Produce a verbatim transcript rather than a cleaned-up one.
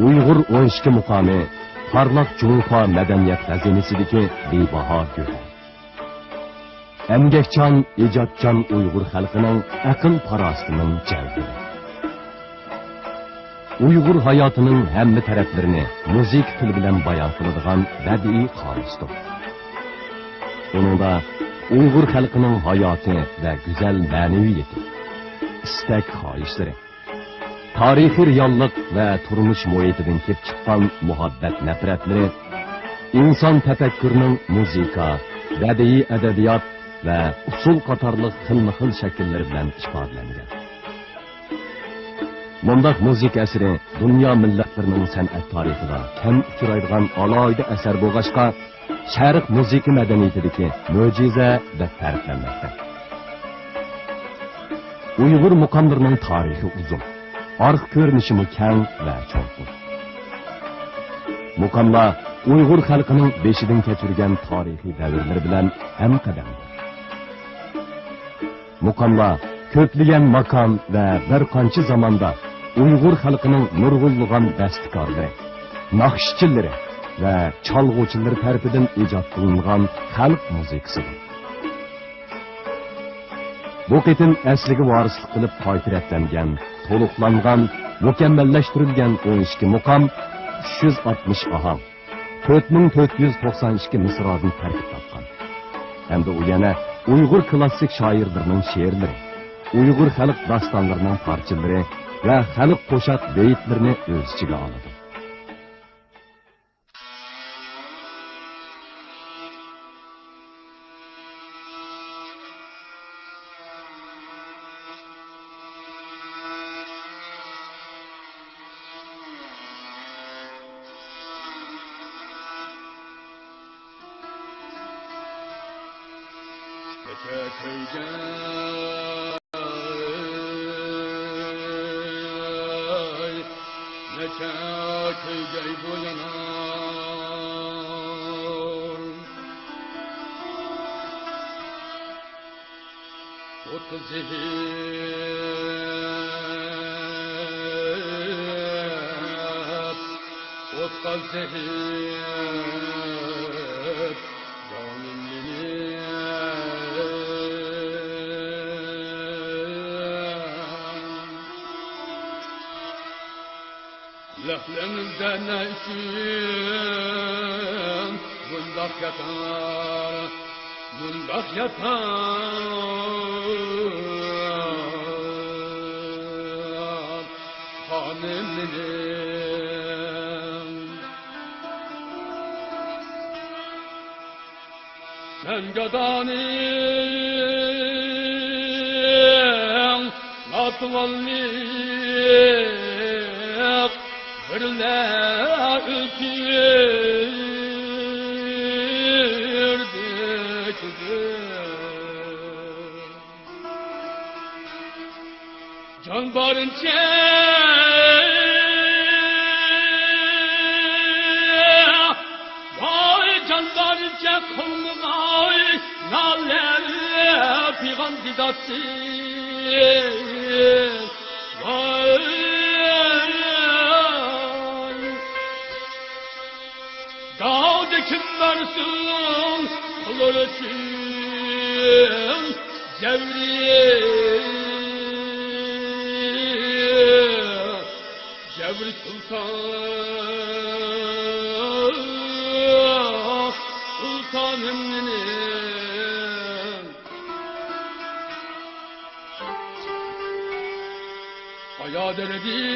ئۇيغۇر ئون ئىككى مۇقامى پارلاق جۇڭخۇا مەدەنىيەت خەزىنىسىدىكى بىباھا گۆھەر. ئەمگەكچان، ئىجادچان ئۇيغۇر خەلقىنىڭ ئەقىل-پاراسىتىنىڭ جەۋھىرى. ئۇيغۇر ھاياتىنىڭ ھەممە تەرەپلىرىنى مۇزىكا تىلى بىلەن بايان قىلىدىغان بەدىئىي قامۇستۇر. ئۇنىڭدا ئۇيغۇر خەلقىنىڭ ھاياتى ۋە گۈزەل مەنىۋىيىتى، ئىستەك-خاھىشلىرى، تارىخىي رېئاللىق ۋە تۇرمۇش مۇھىتىدىن كېلىپ چىققان مۇھەببەت-نەپرەتلىرى، ئىنسان تەپەككۇرىنىڭ مۇزىكا، بەدىئىي ئەدەبىيات ۋە ئۇسسۇل قاتارلىق خىلمۇ خىل شەكىللىرى بىلەن ئىپادىلەنگەن. مۇنداق مۇزىكا ئەسىرى دۇنيا مىللەتلىرىنىڭ سەنئەت تارىخىدا كەم ئۇچرايدىغان ئالاھىدە ئەسەر بولغاچقا، شەرق مۇزىكا مەدەنىيىتىدىكى مۆجىزە دەپ تەرىپلەنمەكتە. ئۇيغۇر مۇقاملىرىنىڭ تارىخى ئۇزۇن، ئارقا كۆرۈنۈشىمۇ كەڭ ۋە چوڭقۇر. مۇقاملار ئۇيغۇر خەلقىنىڭ بېشىدىن كەچۈرگەن تارىخىي دەۋرلىرى بىلەن ھەمقەدەمدۇر. مۇقاملار كۆپلىگەن ماكان ۋە بىر قانچە زاماندا ئۇيغۇر خەلقىنىڭ نۇرغۇنلىغان بەستىكارلىرى، ناخشىچىلىرى ۋە چالغۇچىلىرى تەرىپىدىن ئىجاد قىلىنغان خەلق مۇزىكىسىدۇر. بۇ قېتىم ئەسلىگە ۋارىسلىق قىلىپ قايتا رەتلەنگەن، تولۇقلانغان، مۇكەممەللەشتۈرۈلگەن ئون ئىككى مۇقام، ئۈچ يۈز ئاتمىش ئاھاڭ، تۆت مىڭ تۆت يۈز توقسان ئىككى مىسرادىن تەركىب تاپقان. ھەمدە ئۇ يەنە ئۇيغۇر كلاسسىك شائىرلىرىنىڭ شېئىرلىرى، ئۇيغۇر خەلق داستانلىرىنىڭ پارچىلىرى ۋە خەلق قوشاق بېيىتلىرىنى ئۆز ئىچىگە ئالىدۇ. نەچچە كۆيگەي بۇ يانا. ئوتقا زېھىپ، ئوتقا زېھىپ، جانىم مېنىڭ. لەھلىڭىزدە نە ئۈچۈن بۇنداق ياتار، بۇنداق ياتار خانىم مېنىڭ؟ سەن گادانىڭ ناتىۋانلىق بىرلە ئۆلتۈردى. جان بارىنچە، ۋاي جان بارىنچە قىلمىغاي نالە، پىغان دىداسى. ۋاي داۋدا كىم بارسۇن قىلۇر ئۈچۈن جەۋرى، جەۋرى سۇلتان، سۇلتانىم مېنىڭ. قايا دەردىم.